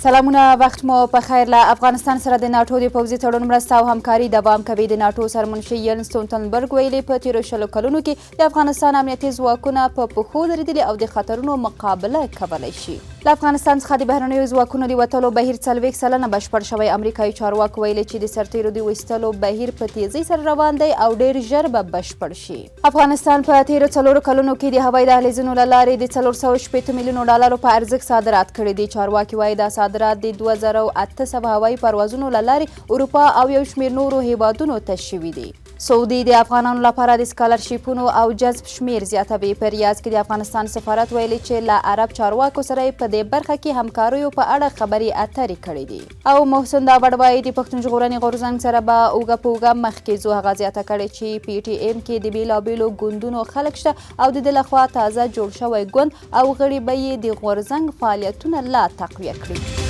سلامونه، وخت مو په خیر. له افغانستان سره د ناټو د پوځي تړون مرسته او همکاري دوام کوي. د ناټو سرمنشي ین ستولتنبرګ ویلي، په تیرو 20 کلونو کې د افغانستان امنیتي ځواکونه په پښو درېدلي او د خطرونو مقابله کولی شي. له افغانستان څخه د بهرنیو ځواکونو د وتلو بهیر 40% بشپړ شوی. امریکایي چارواکو ویلي چې د سرتیرو د ویستلو بهیر په تیزۍ سره روان دی او ډیر ژر به بشپړ شي. افغانستان په تیرو 4 کلونو کې د هوایي دهلیزونو له لارې د 460 میلیونو ډالرو په ارزښت صادرات کړي دي. چارواکي وایي، دا صادرات د 2800 هوایي پروازونو له لارې اروپا او یو شمېر نورو هیوادونو ته شوي دي. سعودي د افغانانو لپاره د سکالرشیپونو او جذب شمیر زیاتوي. په ریاض کې د افغانستان سفارت ویلي چې له عرب چارواکو سره په دې برخه کې همکاریو په اړه خبرې اترې کړې دي. او محسن داوړ وایي، د پښتون ژغورنې غورځنګ سره به اوږه په اوږه مخکې ځو. هغه زیاته کړې چې پي ټي ایم کې د بېلابېلو ګوندونو خلک شته او د ده لخوا تازه جوړ شوی ګوند او غړي به یې د غورځنګ فعالیتونه لا تقویه کړي.